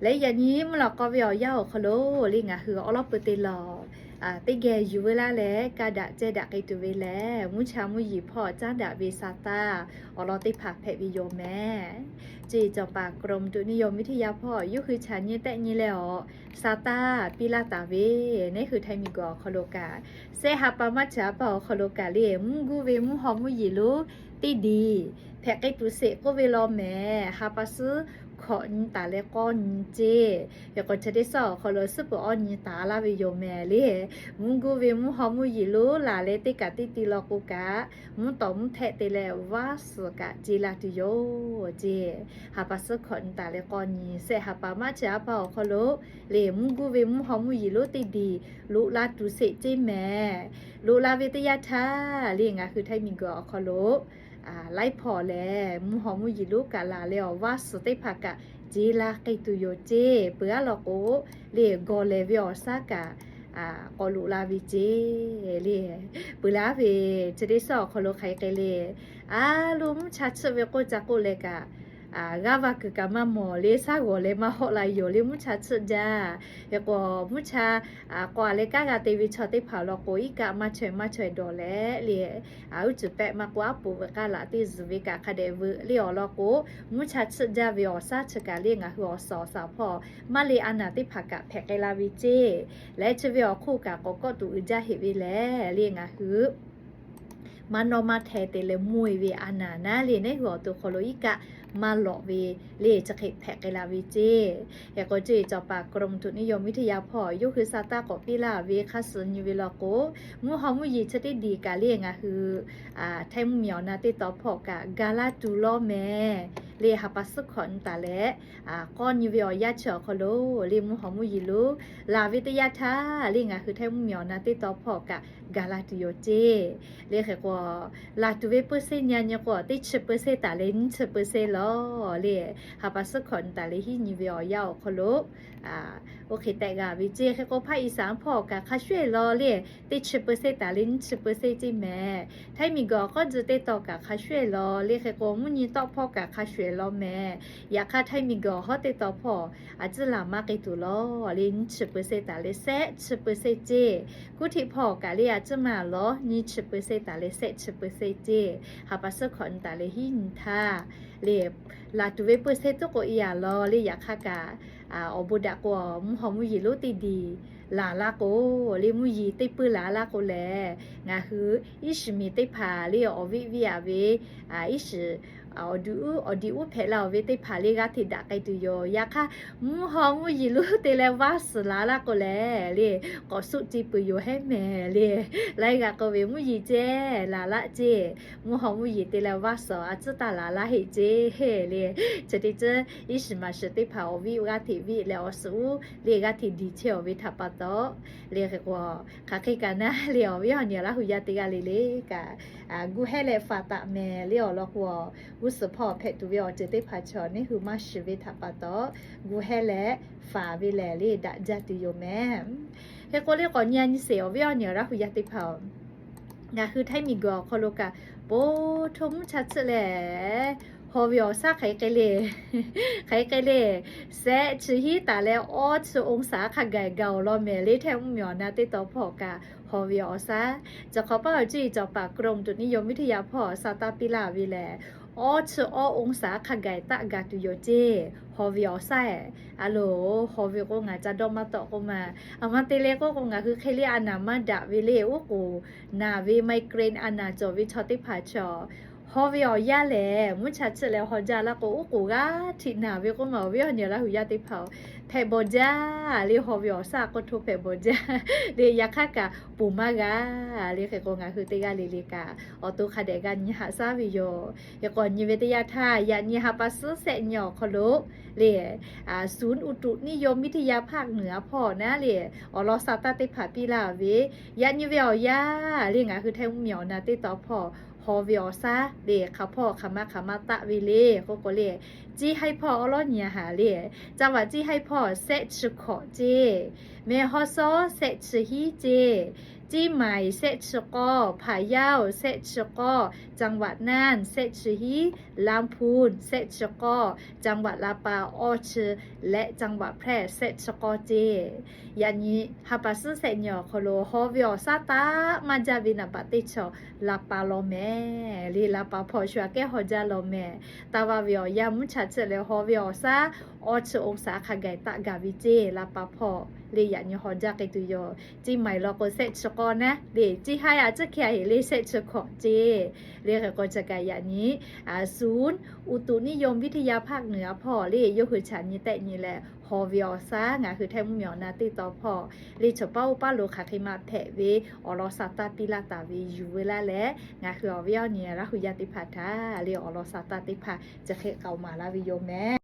Leh yaꞈ nyi mvuhˇ lawꞈ k'aw ve awˬ yanˇ awˬ hk'aw lo le ngaˬ hui awˉ lawˉ peu te lawˬ teˇ geh yuˬ veu laˇ leh, kaˇ daꞈ cehˇ daꞈ k'ai tuˬ ve lehˬ, mvuhˇ cha mvuhˇ yeˬ hpawˇ caˉ daꞈ ve sa taˇ awˬ lawn teˇ hpaˍ hpehꞈ ve yoˬ mehˍ. Ceˇ cawˬ paˍ กรมอุตุนิยมวิทยา hpawˇ yawˇ hui chaꞈ nyi tehˆ nyi leh awˬ sa taˇ piˇ laˇ taˍ ve, neˉ hui Htaiˇ miˬguiˬ awˬ hk'aw lo kaꞈ, sehˆ ha pa maˇ chi a pa awˬ hk'aw lo kaꞈ le mvuhˇ guˇ ve mvuhˇ haw mvuhˇ yeˬ lonˉ teˇ diˬ hpehꞈ k'ai tuˬ sheˍ k'oˆ ve law mehˍ. Ha pa suhˉ hkawꞈ nyi taˍ leh k'awˇ nyi ceˇ. Hk'e k'o chi teˇ suhˉ awˬ hk'aw lo suhˉ peuˬ awˇ nyi taˍ laˇ ve yoˬ mehˍ le. Mvuhˇ guˇ ve mvuhˇ haw mvuhˇ yeˬ lonˉ laˬ leh teˇ kaꞈ teˇ ti law k'o kaꞈ, mvuhˇ tawˍ mvuhˇ htehˆ te leh vaˇ suhˍ kaꞈ ce la tuˬ yoˬ ceˇ. Ha pa suhˉ hkawꞈ nyi taˍ leh k'awˇ nyi, sehˆ ha pa maˇ chi a pa awˬ hk'aw lo le mvuhˇ guˇ ve mvuhˇ haw mvuhˇ yeˬ lonˉ teˇ diˬ loꞈ la tuˬ sheˍ ceˇ mehˍ. Loꞈ la ve teˇ yanˇ htaˇ le ngaˬ hui Htaiˇ miˬguiˬ awˬ hk'aw lo laiˉ hpawˇ lehˬ mvuhˇ haw mvuhˇ yeˬ lonˉ kaꞈ laˬ leh awˬ vaˇ suhˍ teˇ hpaˍ kaꞈ ce la k'ai tuˬ yoˬ ceˇ. Peuˬ aˉ law k'o le gawˬ lehˬ ve awˬ shaˉ kaꞈ k'awꞈ loꞈ la ve ceˇ le. Peuˬ laˇ ve chi teˇ suhˉ awˬ hk'aw lo hk'aˬ hk'e le, a lo mvuhˇ cha tsuhˆ ve k'oˆ ca k'oˆ leh kaꞈ, g'aˇ va kuiˬ kaꞈ maˇ mawˬ le, shaˉ g'awˬ leh maˇ hawˆ la yoˬ le mvuhˇ cha tsuhˆ jaˇ. Hk'e k'o mvuhˇ cha k'awꞈ a leh kanˉ g'a te ve chaw teˇ hpaˍ awˬ lawn k'o, iˉ kaˆ maˇ chaweh maˇ chaweh dawˬ leh le, uˉ cuˬ pehˆ maˇ k'o aˉ poꞈ veuꞈ k'aˇ laꞈ teˇ zuhˬ ve kaꞈ hk'a dehꞈ veuꞈ le awˬ lawn k'o, mvuhˇ cha tsuhˆ jaˇ ve awˬ shaˉ chi kaꞈ le ngaˬ hui awˬ suhˍ awˬ shaˍ hpawˇ maˇ le a naˍ teˇ hpaˍ kaꞈ hpehꞈ k'ai la ve ceˇ. Leh chi ve awˬ hk'oˆ kaꞈ k'awꞈ kawˆ tuˬ uiˍ jaˇ heꞈ ve lehˬ le ngaˬ hui maˇ nawˇ maˇ hteh te leh mvuhˇ e ve a naˍ naˉ le neˉ hui awˬ to hk'aw lo iˉ kaˆ maˇ lawꞈ ve le chi hk'e hpehꞈ k'ai la ve ceˇ. Hk'e k'o ceˇ cawˬ paˍ กรมอุตุนิยมวิทยา hpawˇ yawˇ hui sa taˇ k'awꞈ piˇ laˇ ve hk'a suh nyi ve law k'o, mvuhˇ haw mvuhˇ yeˬ chi teˇ diˬ kaꞈ le ngaˬ hui Htaiˇ mvuhˇ miˬ awˬ na teˇ taw hpawˇ kaꞈ ga laˇ tuˬ law mehˍ. Le ha pa suhˉ hkawꞈ nyi taˍ leh k'awˇ nyi ve awˬ yanˇ chi awˬ hk'aw lo le mvuhˇ haw mvuhˇ yeˬ lonˉ laˬ ve teˇ yanˇ htaˇ le ngaˬ hui Htaiˇ mvuhˇ miˬ awˬ na teˇ taw hpawˇ kaꞈ ga laˇ tuˬ yoˬ ceˇ. Le hk'e k'o laˬ tuˬ ve peu se nyi a nyi k'o teˇ chi peu se taˍ leh nyiˇ chi peu se law le ha pa suhˉ hkawꞈ nyi taˍ leh hiˉ nyi ve awˬ yanˇ awˬ hk'aw lo oˇ hk'e tehꞈ g'a ve ceˇ. Hk'e k'o ภาคอีสาน hpawˇ kaꞈ hk'a shuˍ shuˍ law le teˇ chi peu se taˍ leh nyiˇ chi peu se ceˇ mehˍ. Htaiˇ miˬguiˬ awˬ k'awˇ tcuh teˇ taw kaꞈ hk'a shuˍ shuˍ law le hk'e k'o mvuhˇ nyi tawˆ hpawˇ kaꞈ hk'a shuˍ shuˍ law mehˍ. Yaꞈ hk'aˇ Htaiˇ miˬguiˬ awˬ hawˉ teˇ taw hpawˇ a ciˉ laˬ maˇ k'ai tuˬ law le nyiˇ chi peu se taˍ leh sehˆ chi peu se ceˇ. Kuˇ htiˆ hpawˇ kaꞈ le a ciˉ maˇ law nyiˇ chi peu se taˍ leh sehˆ chi peu se ceˇ. Ha pa suhˉ hkawꞈ nyi taˍ leh hiˉ nyi htaˇ le laˬ tuˬ ve peu se tuˉ k'o e a law le yaꞈ hk'aˇ kaꞈ awˬ bon daꞈ k'o mvuhˇ haw mvuhˇ yeˬ lonˉ teˇ diˬ laˬ laˇ k'o le mvuhˇ yeˬ teˇ puiˉ laˬ laˇ k'o lehˬ ngaˬ hui iˉ shiˍ miˬ teˇ hpaˍ le awˬ viˆ viˆ a ve iˉ shiˍ awˬ diꞈ uˉ awˬ diꞈ uˉ hpehꞈ la awˬ ve teˇ hpaˍ le g'aˇ hteꞈ daꞈ k'ai tuˬ yoˬ. Yaꞈ hk'aˇ mvuhˇ haw mvuhˇ yeˬ lonˉ te leh vaˇ suhˍ laˬ laˇ k'o lehˬ le k'awꞈ suˆ ce peuˬ yoˬ hehˉ mehˍ le. Laiˉ g'aˇ k'oˆ ve mvuhˇ yeˬ ceh laˬ laˇ ceˇ. Mvuhˇ haw mvuhˇ yeˬ te leh vaˇ suhˍ a ciˉ taˇ laˬ laˇ heˆ ceˇ le. Chi teˇ ceuˬ iˉ shiˍ maˍ shiˍ teˇ hpaˍ awˬ viˆ g'aˇ hteꞈ viˆ leh awˬ suhˍ uˉ le g'aˇ hteꞈ diˬ chehˇ awˬ ve htaꞈ pa taw le hk'e k'o hk'aˬ hk'e kaꞈ naˉ le awˬ viˉ awˬ nyi Laˇ hu yaˇ teˇ g'aˇ le le kaꞈ gu hehˉ leh faˍ taˍ mehˍ le awˬ lawn k'o g'uˇ suhˍ hpawˇ hpehꞈ tuˬ ve awˬ ceuˬ teˇ hpaˍ chaw neˉ hui maˇ shiˍ ve htaꞈ pa taw gu hehˉ leh faˍ ve lehˬ le daꞈ jaˇ tuˬ yoˬ mehˍ. Hk'e k'o le k'awꞈ nyi a nyi sheˍ awˬ viˉ awˬ nyi Laˇ hu yaˇ teˇ hpaˍ-oˬ, ngaˬ hui Htaiˇ miˬguiˬ awˬ hk'aw lo kaꞈ po hto mvuhˇ cha tsuhˆ lehˬ haw ve awˬ shaˉ hk'aˬ hk'e le, hk'aˬ hk'e le, sehˆ chi hiˉ taˍ leh awˇ chi องศา hk'a gaˬ gaˬ awˬ lawn mehˍ le Htaiˇ mvuhˇ miˬ awˬ na teˇ taw hpawˇ kaꞈ haw ve awˬ shaˉ. Cawˬ hk'awꞈ paˇ awˬ cuˇ yiˍ cawˬ paˍ กรมอุตุนิยมวิทยา hpawˇ sa taˇ piˇ laˇ ve lehˬ, awˇ chi awˇ องศา hk'a gaˬ taˆ gaˬ tuˬ yoˬ ceˇ. Haw ve awˬ shaˉ-ehˍ a loˍ, haw ve k'o ngaˬ ca dawˇ maˇ tawˆ k'oˆ ma. A ma te leh k'oˆ k'o ngaˬ hui hk'e le a naˍ maˇ daꞈ ve le oˉ k'oˍ naˍ ve migraine a naˍ cawˬ ve chaw teˇ hpaˍ chaw haw ve awˬ yanˇ lehˬ mvuhˇ cha tsuhˆ leh haw jaˇ laˇ k'o oˉ k'oˍ g'aˇ htiꞈ naˍ ve k'oˆ ma awˬ viˉ awˬ nyi Laˇ hu yaˇ teˇ hpaˍ-oˬ, hpehꞈ bawˬ jaˇ le haw ve awˬ shaˉ k'oˆ hto hpehꞈ bawˬ jaˇ le yaꞈ hk'aˇ kaꞈ ponˬ maˇ g'a le hk'e k'o ngaˬ hui teˇ g'aˇ le le kaꞈ awˬ to hk'a dehꞈ g'a nyi haꞈ shaˉ ve yoˬ. Hk'e k'o nyi ve teˇ yanˇ htaˇ yaꞈ nyi ha pa suhˉ sehˆ nyi awˬ hk'aw lo le ศูนย์อุตุนิยมวิทยาภาคเหนือ hpawˇ naˉ le awˬ lawn sa taˇ teˇ hpaˍ piˇ laˇ ve, yaꞈ nyi ve awˬ yanˇ le ngaˬ hui Htaiˇ mvuhˇ miˬ awˬ na teˇ taw hpawˇ haw ve awˬ shaˉ le hk'a hpawˇ hk'aˬ ma hk'aˬ ma taˆ ve le k'oˆ k'o le, Ciˇ haiˇ hpawˇ awˉ lawˉ nyi a haˍ le, จังหวัด Ciˇ haiˇ hpawˇ sehˆ chi hkawꞈ ceˇ, Mehˬ hawˇ sawˉ sehˆ chi hiˉ ceˇ, เชียงใหม่ shehˆ chi k'awˇ, Phayao shehˆ chi k'awˇ, จังหวัดน่าน shehˆ chi hiˉ, Lamphun shehˆ chi k'awˇ, จังหวัดลำปาง awˇ chi leh จังหวัดแพร่ shehˆ chi k'awˇ ceˇ. Yaꞈ nyi ha pa suhˉ shehˆ nyi awˬ hk'aw lo haw ve awˬ shaˉ taˆ maˇ jaˇ ve naˍ baꞈ teˇ chaw ลำปาง law mehˍ le. ลำปาง hpawˇ shu aꞈ kehˉ haw jaˇ law mehˍ. Taˇ va ve awˬ yanˇ mvuhˇ cha chi leh haw ve awˬ shaˉ awˇ chi องศา hk'a gaˬ taˆ gaˬ ve ceˇ. ลำปาง hpawˇ le yaꞈ nyi haw jaˇ k'ai tuˬ yoˬ. เชียงใหม่ law k'o shehˆ chi k'awˇ naˉ le, เชียงราย aꞈ ciˉ hkeh a heˍ le shehˆ chi hkawꞈ ceˇ. Le hk'e k'o chi kaꞈ yaꞈ nyi ศูนย์อุตุนิยมวิทยาภาคเหนือ hpawˇ le yawˇ hui chaꞈ nyi tehˆ nyi leh haw ve awˬ shaˉ ngaˬ hui Htaiˇ mvuhˇmiˬ awˬ na teˇ tawn hpawˇ le chaw paˉ oˇ paˉ lo hk'aˬ hk'e maˇ hpehꞈ ve awˬ lawn sha taˇ piˇ laˇ taˍ ve yuˬ ve laˇ leh, ngaˬ hui awˬ viˉ awˬ nyi Laˇ huˍ yaˇ teˇ hpaˍ htaꞈ le awˬ lawn sha taˇ teˇ hpaˍ chi hk'e k'aoˍ maˍ laˇ ve yoˬ mehˍ.